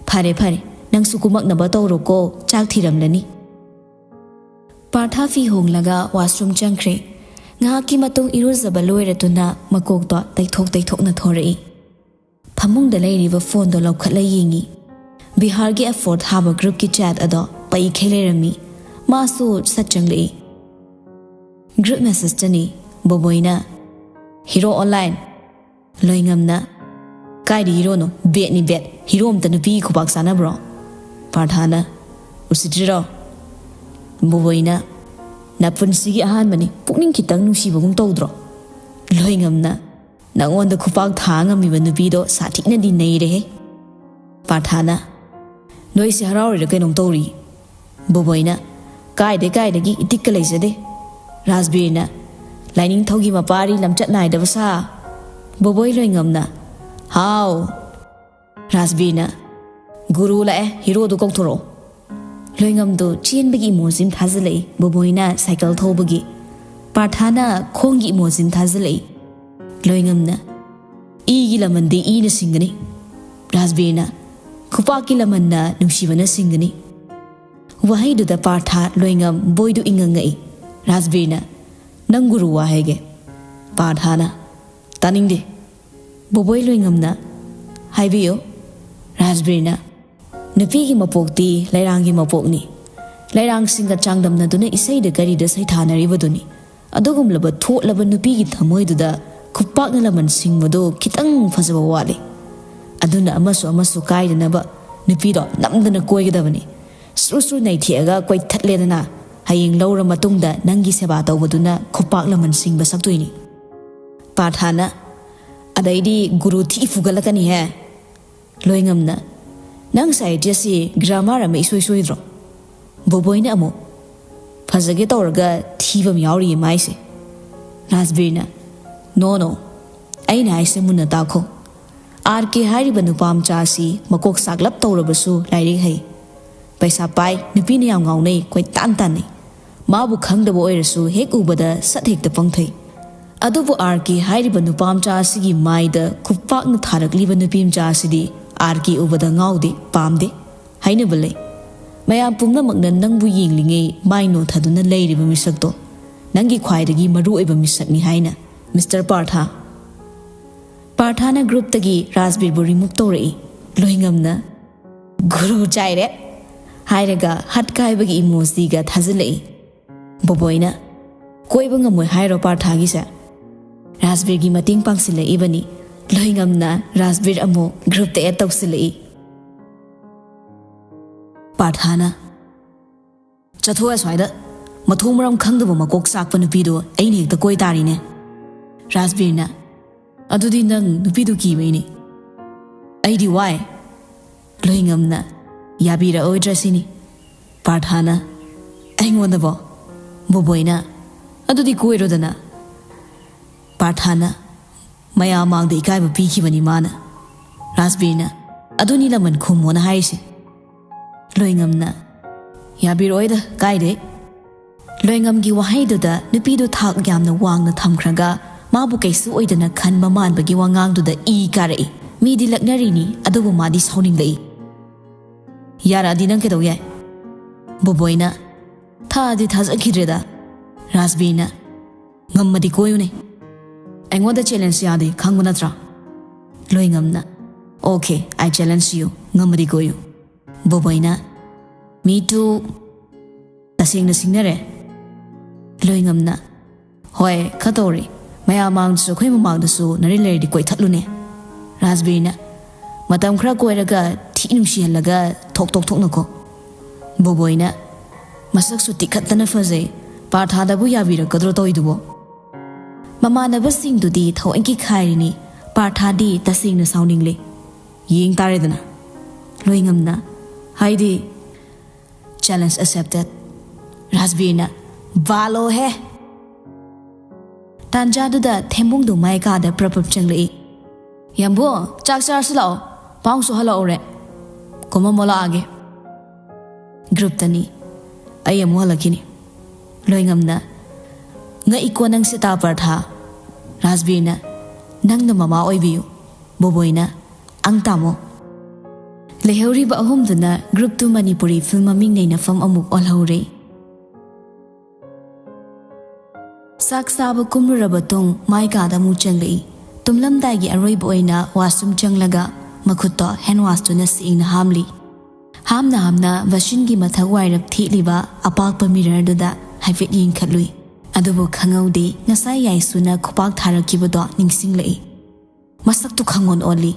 "ꯐꯔꯦ, ꯐꯔꯦ, ꯅꯪꯁꯨ ꯀꯨꯝꯃꯛꯅꯕ ꯇꯧꯔꯣꯀꯣ, ꯆꯥꯛ ꯊꯤꯔꯝꯂꯅꯤ꯫" ꯄꯥꯔꯊ ꯐꯤ ꯍꯣꯡꯂꯒ ꯋꯥꯁꯔꯨꯝ ꯆꯪꯈ꯭ꯔꯦ꯫ ꯉꯥꯏꯍꯥꯛꯀꯤ ꯃꯇꯨꯡ ꯏꯔꯨꯖꯕ ꯂꯣꯏꯔꯗꯨꯅ ꯃꯀꯣꯛꯇꯣ ꯇꯩꯊꯣꯛ ꯇꯩꯊꯣꯛꯅ ꯊꯣꯔꯛꯏ꯫ ꯐꯃꯨꯡꯗ ꯂꯩꯔꯤꯕ ꯐꯣꯟꯗꯣ ꯂꯧꯈꯠꯂ ꯌꯦꯡꯉꯤ꯫ ꯕꯤꯍꯥꯔꯒꯤ ꯑꯦꯐꯣꯔꯠ ꯍꯥꯕ ꯒ꯭ꯔꯨꯞꯀꯤ ꯆꯦꯠ ꯑꯗꯣ ꯄꯩꯈꯩ ꯂꯩꯔꯝꯃꯤ꯫ ꯃꯥꯁꯨ ꯁꯠ ꯆꯪꯂꯛꯏ꯫ ꯒ꯭ꯔꯨꯞ ꯃꯦꯁꯦꯖꯇꯅꯤ, ꯕꯣꯕꯣꯏꯅ, "ꯍꯤꯔꯣ ꯑꯣꯟꯂꯥꯏꯟ꯫" ꯂꯣꯏꯉꯝꯅ, "ꯀꯥꯏꯗ ꯍꯤꯔꯣꯅꯣ? ꯕꯦꯠꯅꯤ ꯕꯦꯠ꯫ ꯍꯤꯔꯣ ꯑꯝꯇ ꯅꯨꯄꯤꯒꯤ ꯈꯨꯕꯥꯛ ꯆꯥꯅꯕ꯭ꯔꯣ?" ꯄꯥꯔꯊꯥꯅ, "ꯎꯁꯤꯠꯇ꯭ꯔꯤꯔꯣ? ꯕꯣꯕꯣꯏꯅ, "ꯅꯄꯨꯟꯁꯤꯒꯤ ꯑꯍꯥꯟꯕꯅꯤ, ꯄꯨꯛꯅꯤꯡ ꯈꯤꯇꯪ ꯅꯨꯡꯁꯤꯕꯒꯨꯝ ꯇꯧꯗ꯭ꯔꯣ?" ꯂꯣꯏꯉꯝꯅ, "ꯅꯉꯣꯟꯗ ꯈꯨꯄꯥꯛ ꯊꯥ ꯉꯝꯃꯤꯕ ꯅꯨꯄꯤꯗꯣ ꯁꯥꯊꯤꯅꯗꯤ ꯅꯩꯔꯦꯍꯦ꯫" ꯄꯥꯔꯊꯥꯅ, "ꯅꯣꯏꯁꯦ ꯍꯔꯥꯎꯔꯤꯔ ꯀꯩꯅꯣꯝ ꯇꯧꯔꯤ꯫" ꯕꯣꯕꯣꯏꯅ, "ꯀꯥꯏꯗꯩ ꯀꯥꯏꯗꯒꯤ, ꯏꯇꯤꯛꯀ ꯂꯩꯖꯗꯦ꯫" ꯔꯥꯖꯕꯤꯔꯅ, "ꯂꯥꯏꯅꯤꯡꯊꯧꯒꯤ ꯃꯄꯥꯔꯤ ꯂꯝꯆꯠ ꯅꯥꯏꯗꯕ ꯁꯥ꯫" ꯕꯣꯕꯣꯏ ꯂꯣꯏꯉꯝꯅ, "ꯍꯥꯎ꯫" ꯔꯥꯖꯕꯤꯔꯅ, "ꯒꯨꯔꯨ ꯂꯥꯛꯑꯦ, ꯍꯤꯔꯣꯗꯣ ꯀꯧꯊꯣꯔꯛꯑꯣ꯫" ꯂꯣꯏꯉꯝꯗꯣ ꯆꯦꯟꯕꯒꯤ ꯏꯃꯣꯖꯤ ꯑꯃ ꯊꯥꯖꯤꯜꯂꯛꯏ꯫ ꯕꯣꯕꯣꯏꯅ ꯁꯥꯏꯀꯜ ꯊꯧꯕꯒꯤ꯫ ꯄꯥꯔꯊꯥꯅ ꯈꯣꯡꯒꯤ ꯏꯃꯣꯖꯤ ꯑꯃ ꯊꯥꯖꯤꯜꯂꯛꯏ꯫ ꯂꯣꯏꯉꯝꯅ, "ꯏꯒꯤ ꯂꯃꯟꯗꯤ ꯏꯅ ꯁꯤꯡꯒꯅꯤ꯫" ꯔꯥꯖꯕꯤꯔꯅ, "ꯈꯨꯄꯥꯛꯀꯤ ꯂꯃꯟꯅ ꯅꯨꯡꯁꯤꯕꯅ ꯁꯤꯡꯒꯅꯤ꯫" ꯋꯥꯍꯩꯗꯨꯗ ꯄꯥꯔꯊꯥ ꯂꯣꯏꯉꯝ ꯕꯣꯏꯗꯨ ꯏꯉꯪꯉꯛꯏ꯫ ꯔꯥꯖꯕꯤꯔꯅ, "ꯅꯪ ꯒꯨꯔꯨ ꯋꯥ ꯍꯥꯏꯒꯦ꯫" ꯄꯥꯔꯊꯥꯅ, "ꯇꯥꯅꯤꯡꯗꯦ꯫" ꯕꯣꯕꯣꯏ ꯂꯣꯏꯉꯝꯅ, "ꯍꯥꯏꯕꯤꯌꯨ꯫" ꯔꯥꯖꯕꯤꯔꯅ, "ꯅꯨꯄꯤꯒꯤ ꯃꯄꯣꯛꯇꯤ ꯂꯩꯔꯥꯡꯒꯤ ꯃꯄꯣꯛꯅꯤ꯫ ꯂꯩꯔꯥꯡꯁꯤꯡꯒ ꯆꯥꯡꯗꯝꯅꯗꯨꯅ ꯏꯁꯩꯗ ꯀꯔꯤꯗ ꯁꯩꯊꯥꯅꯔꯤꯕꯗꯨꯅꯤ꯫ ꯑꯗꯨꯒꯨꯝꯂꯕ ꯊꯣꯠꯂꯕ ꯅꯨꯄꯤꯒꯤ ꯊꯃꯣꯏꯗꯨꯗ ꯈꯨꯄꯥꯛꯅ ꯂꯃꯟ ꯁꯤꯡꯕꯗꯨ ꯈꯤꯇꯪ ꯐꯖꯕ ꯋꯥꯠꯂꯤ꯫ ꯑꯗꯨꯅ ꯑꯃꯁꯨ ꯑꯃꯁꯨ ꯀꯥꯏꯗꯅꯕ ꯅꯨꯄꯤꯗꯣ ꯅꯝꯗꯅ ꯀꯣꯏꯒꯗꯕꯅꯤ꯫ ꯁ꯭ꯔꯨ ꯁ꯭ꯔꯨ ꯅꯩꯊꯦꯛꯑꯒ ꯀꯣꯏꯊꯠꯂꯦꯗꯅ, ꯍꯌꯦꯡ ꯂꯧꯔ ꯃꯇꯨꯡꯗ ꯅꯪꯒꯤ ꯁꯦꯕꯥ ꯇꯧꯕꯗꯨꯅ ꯈꯨꯄꯥꯛ ꯂꯃꯟ ꯁꯤꯡꯕ ꯁꯛꯇꯣꯏꯅꯤ꯫" ꯄꯥꯔꯊꯥꯅ, "ꯑꯗꯩꯗꯤ ꯒꯨꯔꯨ ꯊꯤ ꯐꯨꯒꯠꯂꯛꯀꯅꯤꯍꯦ꯫" ꯂꯣꯏꯉꯝꯅ, "ꯅꯪ ꯁꯥꯍꯤꯇ꯭ꯌꯁꯤ ꯒ꯭ꯔꯥꯃꯥꯔ ꯑꯃ ꯏꯁꯣꯏ ꯁꯣꯏꯗ꯭ꯔꯣ?" ꯕꯣꯕꯣꯏꯅ ꯑꯃꯨꯛ, "ꯐꯖꯒꯦ ꯇꯧꯔꯒ ꯊꯤꯕ ꯑꯃ ꯌꯥꯎꯔꯤꯌꯦ ꯃꯥꯏꯁꯦ꯫" ꯔꯥꯖꯕꯤꯔꯅ, "ꯅꯣ ꯅꯣ, ꯑꯩꯅ ꯍꯥꯏꯁꯦ ꯃꯨꯟꯅ ꯇꯥꯈꯣ꯫ ꯑꯥꯔ ꯀꯦ ꯍꯥꯏꯔꯤꯕ ꯅꯨꯄꯥ ꯃꯆꯥ ꯑꯁꯤ ꯃꯀꯣꯛ ꯆꯥꯛꯂꯞ ꯇꯧꯔꯕꯁꯨ ꯂꯥꯏꯔꯤꯛ ꯍꯩ, ꯄꯩꯁꯥ ꯄꯥꯏ, ꯅꯨꯄꯤꯅ ꯌꯥꯝ ꯉꯥꯎꯅꯩ, ꯀꯣꯏꯇꯥꯟ ꯇꯥꯟꯅꯩ꯫ ꯃꯥꯕꯨ ꯈꯪꯗꯕ ꯑꯣꯏꯔꯁꯨ ꯍꯦꯛ ꯎꯕꯗ ꯁꯠ ꯍꯦꯛꯇ ꯄꯪꯊꯩ꯫ ꯑꯗꯨꯕꯨ ꯑꯥꯔ ꯀꯦ ꯍꯥꯏꯔꯤꯕ ꯅꯨꯄꯥ ꯃꯆꯥ ꯑꯁꯤꯒꯤ ꯃꯥꯏꯗ ꯈꯨꯄꯥꯛꯅ ꯊꯥꯔꯛꯂꯤꯕ ꯅꯨꯄꯤ ꯃꯆꯥ ꯑꯁꯤꯗꯤ ꯑꯥꯔ ꯀꯦ ꯎꯕꯗ ꯉꯥꯎꯗꯦ, ꯄꯥꯝꯗꯦ ꯍꯥꯏꯅꯕ ꯂꯩ꯫ ꯃꯌꯥꯝ ꯄꯨꯝꯅꯃꯛꯅ ꯅꯪꯕꯨ ꯌꯦꯡꯂꯤꯉꯩ ꯃꯥꯏ ꯅꯣꯟꯊꯗꯨꯅ ꯂꯩꯔꯤꯕ ꯃꯤꯁꯛꯇꯣ ꯅꯪꯒꯤ ꯈ꯭ꯋꯥꯏꯗꯒꯤ ꯃꯔꯨ ꯑꯣꯏꯕ ꯃꯤꯁꯛꯅꯤ ꯍꯥꯏꯅ, ꯃꯤꯁꯇꯔ ꯄꯥꯔꯊꯥ꯫" ꯄꯥꯔꯊꯥꯅ ꯒ꯭ꯔꯨꯞꯇꯒꯤ ꯔꯥꯖꯕꯤꯔꯕꯨ ꯔꯤꯃꯨꯚ ꯇꯧꯔꯛꯏ꯫ ꯂꯣꯏꯉꯝꯅ, "ꯒꯨꯔꯨ ꯆꯥꯏꯔꯦ" ꯍꯥꯏꯔꯒ ꯍꯠ ꯀꯥꯏꯕꯒꯤ ꯏꯃꯣꯖꯤꯒ ꯊꯥꯖꯤꯜꯂꯛꯏ꯫ ꯕꯣꯕꯣꯏꯅ, "ꯀꯣꯏꯕ ꯉꯝꯃꯣꯏ ꯍꯥꯏꯔꯣ ꯄꯥꯔꯊꯥꯒꯤꯁꯦ?" ꯔꯥꯖꯕꯤꯔꯒꯤ ꯃꯇꯦꯡ ꯄꯥꯡꯁꯤꯜꯂꯛꯏꯕꯅꯤ꯫ ꯂꯣꯏꯉꯝꯅ ꯔꯥꯖꯕꯤꯔ ꯑꯃꯨꯛ ꯒ꯭ꯔꯨꯞꯇ ꯑꯦꯗ ꯇꯧꯁꯤꯜꯂꯛꯏ꯫ ꯄꯥꯔꯊꯥꯅ, ꯆꯠꯊꯣꯛ ꯑꯁ꯭ꯋꯥꯏꯗ꯫ ꯃꯊꯣꯡ ꯃꯔꯝ ꯈꯪꯗꯕ ꯃꯀꯣꯛ ꯆꯥꯛꯄ ꯅꯨꯄꯤꯗꯣ ꯑꯩꯅ ꯍꯦꯛꯇ ꯀꯣꯏ ꯇꯥꯔꯤꯅꯦ꯫ ꯔꯥꯖꯕꯤꯔꯅ, "ꯑꯗꯨꯗꯤ ꯅꯪ ꯅꯨꯄꯤꯗꯨ ꯀꯤꯕꯩꯅꯦ꯫ ꯑꯩꯗꯤ ꯋꯥꯏ꯫" ꯂꯣꯏꯉꯝꯅ, "ꯌꯥꯕꯤꯔꯛꯑꯣꯏꯗ꯭ꯔꯥ ꯁꯤꯅꯤ?" ꯄꯥꯔꯊꯥꯅ, "ꯑꯩꯉꯣꯟꯗꯕꯣ?" ꯕꯣꯕꯣꯏꯅ, "ꯑꯗꯨꯗꯤ ꯀꯣꯏꯔꯣꯗꯅ꯫" ꯄꯥꯔꯊꯥꯅ, "ꯃꯌꯥꯝ ꯃꯥꯡꯗ ꯏꯀꯥꯏꯕ ꯄꯤꯈꯤꯕꯅꯤ ꯃꯥꯅ꯫" ꯔꯥꯖꯕꯤꯔꯅ, "ꯑꯗꯨꯅꯤ ꯂꯃꯟ ꯈꯨꯝꯃꯣꯅ ꯍꯥꯏꯔꯤꯁꯦ꯫" ꯂꯣꯏꯉꯝꯅ, "ꯌꯥꯕꯤꯔꯛꯑꯣꯏꯗ, ꯀꯥꯏꯗꯩ?" ꯂꯣꯏꯉꯝꯒꯤ ꯋꯥꯍꯩꯗꯨꯗ ꯅꯨꯄꯤꯗꯨ ꯊꯥꯛ ꯌꯥꯝꯅ ꯋꯥꯡꯅ ꯊꯝꯈ꯭ꯔꯒ ꯃꯥꯕꯨ ꯀꯩꯁꯨ ꯑꯣꯏꯗꯅ ꯈꯟꯕ ꯃꯥꯟꯕꯒꯤ ꯋꯥꯉꯥꯡꯗꯨꯗ ꯏ ꯀꯥꯔꯛꯏ꯫ ꯃꯤꯗꯤ ꯂꯛꯅꯔꯤꯅꯤ, ꯑꯗꯨꯕꯨ ꯃꯥꯗꯤ ꯁꯥꯎꯅꯤꯡꯂꯛꯏ꯫ "ꯌꯥꯔꯛꯑꯗꯤ ꯅꯪ ꯀꯩꯗꯧ ꯌꯥꯏ?" ꯕꯣꯕꯣꯏꯅ, "ꯊꯥꯗꯤ ꯊꯥꯖꯈꯤꯗ꯭ꯔꯦꯗ꯫" ꯔꯥꯖꯕꯤꯔꯅ, "ꯉꯝꯃꯗꯤ ꯀꯣꯏꯌꯨꯅꯦ꯫ ꯑꯩꯉꯣꯟꯗ ꯆꯦꯂꯦꯟꯖ ꯌꯥꯗꯦ, ꯈꯪꯕ ꯅꯠꯇ꯭ꯔꯥ?" ꯂꯣꯏꯉꯝꯅ, "Okay, I challenge you, ꯉꯝꯃꯗꯤ ꯀꯣꯏꯌꯨ꯫" ꯕꯣꯕꯣꯏꯅ, "Me too, ꯇꯁꯦꯡꯅ ꯁꯤꯡꯅꯔꯦ꯫" ꯂꯣꯏꯉꯝꯅ, "ꯍꯣꯏ, ꯈꯔ ꯇꯧꯔꯤ꯫ ꯃꯌꯥꯝ ꯃꯥꯡꯗꯁꯨ ꯑꯩꯈꯣꯏ ꯃꯃꯥꯡꯗꯁꯨ ꯅꯔꯤ ꯂꯩꯔꯗꯤ ꯀꯣꯏꯊꯠꯂꯨꯅꯦ꯫" ꯔꯥꯖꯕꯤꯔꯅ, "ꯃꯇꯝ ꯈꯔ ꯀꯣꯏꯔꯒ ꯊꯤ ꯅꯨꯡꯁꯤꯍꯜꯂꯒ ꯊꯣꯛ ꯇꯣꯛ ꯊꯣꯛꯅꯀꯣ꯫" ꯕꯣꯕꯣꯏꯅ, "ꯃꯁꯛꯁꯨ ꯇꯤꯛꯈꯠꯇꯅ ꯐꯖꯩ, ꯄꯥꯔꯊꯥꯗꯕꯨ ꯌꯥꯕꯤꯔꯛꯀꯗ꯭ꯔꯣ ꯇꯧꯏꯗꯨꯕꯣ?" ꯃꯃꯥꯟꯅꯕꯁꯤꯡꯗꯨꯗꯤ ꯊꯑꯣꯏꯀꯤ ꯈꯥꯏꯔꯤꯅꯤ, ꯄꯥꯔꯊꯥꯗꯤ ꯇꯁꯦꯡꯅ ꯁꯥꯎꯅꯤꯡꯂꯦ꯫ "ꯌꯦꯡ ꯇꯥꯔꯦꯗꯅ꯫" ꯂꯣꯏꯉꯝꯅ, "ꯍꯥꯏꯗꯤ?" "Challenge accepted꯫" ꯔꯥꯖꯕꯤꯔꯅ, "ꯕꯥꯂꯣꯍꯦ!" ꯇꯥꯟꯖꯥꯗꯨꯗ ꯊꯦꯝꯕꯨꯡꯗꯨ ꯃꯥꯏ ꯀꯥꯗ ꯄ꯭ꯔꯞ ꯄ꯭ꯔꯞ ꯆꯪꯂꯛꯏ꯫ "ꯌꯥꯝꯕꯨ, ꯆꯥꯛ ꯆꯥꯔꯁꯤ ꯂꯥꯛꯑꯣ, ꯄꯥꯎꯁꯨ ꯍꯜꯂꯛꯎꯔꯦ꯫ ꯀꯨꯝꯃꯝꯃꯣ ꯂꯥꯛꯑꯒꯦ꯫" ꯒ꯭ꯔꯨꯞꯇꯅꯤ꯫ "ꯑꯩ ꯑꯃꯨꯛ ꯍꯜꯂꯛꯈꯤꯅꯤ꯫" ꯂꯣꯏꯉꯝꯅ, "ꯉꯛꯏꯀꯣ ꯅꯪ ꯁꯤꯇꯥ ꯄꯔꯊꯥ꯫" ꯔꯥꯖꯕꯤꯔꯅ, "ꯅꯪꯅ ꯃꯃꯥ ꯑꯣꯏꯕꯤꯌꯨ꯫" ꯕꯣꯕꯣꯏꯅ, "ꯑꯪ ꯇꯥꯃꯣ꯫" ꯂꯩꯍꯧꯔꯤꯕ ꯑꯍꯨꯝꯗꯨꯅ ꯒ꯭ꯔꯨꯞꯇꯨ ꯃꯅꯤꯄꯨꯔꯤ ꯐꯤꯜꯝ ꯃꯃꯤꯡ ꯅꯩꯅꯐꯝ ꯑꯃꯨꯛ ꯑꯣꯜꯍꯧꯔꯦ꯫ ꯆꯥꯛ ꯆꯥꯕ ꯀꯨꯝꯂꯨꯔꯕ ꯇꯨꯡ ꯃꯥꯏ ꯀꯥꯗ ꯑꯃꯨꯛ ꯆꯪꯂꯛꯏ꯫ ꯇꯨꯝꯂꯝꯗꯥꯏꯒꯤ ꯑꯔꯣꯏꯕ ꯑꯣꯏꯅ ꯋꯥꯁꯔꯨꯝ ꯆꯪꯂꯒ ꯃꯈꯨꯠꯇꯣ ꯍꯦꯟ ꯋꯥꯁꯇꯨꯅ ꯁꯦꯡꯅ ꯍꯥꯝꯂꯤ꯫ ꯍꯥꯝꯅ ꯍꯥꯝꯅ ꯕꯥꯁꯤꯟꯒꯤ ꯃꯊꯛ ꯋꯥꯏꯔꯞ ꯊꯦꯠꯂꯤꯕ ꯑꯄꯥꯛꯄ ꯃꯤꯔꯔꯗꯨꯗ ꯍꯥꯏꯐꯦꯠ ꯌꯦꯡꯈꯠꯂꯨꯏ꯫ ꯑꯗꯨꯕꯨ ꯈꯪꯍꯧꯗꯦ, ꯉꯁꯥꯏ ꯌꯥꯏꯁꯨꯅ ꯈꯨꯄꯥꯛ ꯊꯥꯔꯛꯈꯤꯕꯗꯣ ꯅꯤꯡꯁꯤꯡꯂꯛꯏ꯫ ꯃꯁꯛꯇꯨ ꯈꯪꯑꯣꯟ ꯑꯣꯜꯂꯤ꯫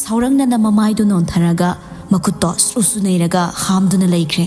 ꯁꯥꯎꯔꯛꯅꯅ ꯃꯃꯥꯏꯗꯨ ꯅꯣꯟꯊꯔꯒ ꯃꯈꯨꯠꯇꯣ ꯁ꯭ꯔꯨ ꯁ꯭ꯔꯨ ꯅꯩꯔꯒ ꯍꯥꯝꯗꯨꯅ ꯂꯩꯈ꯭ꯔꯦ꯫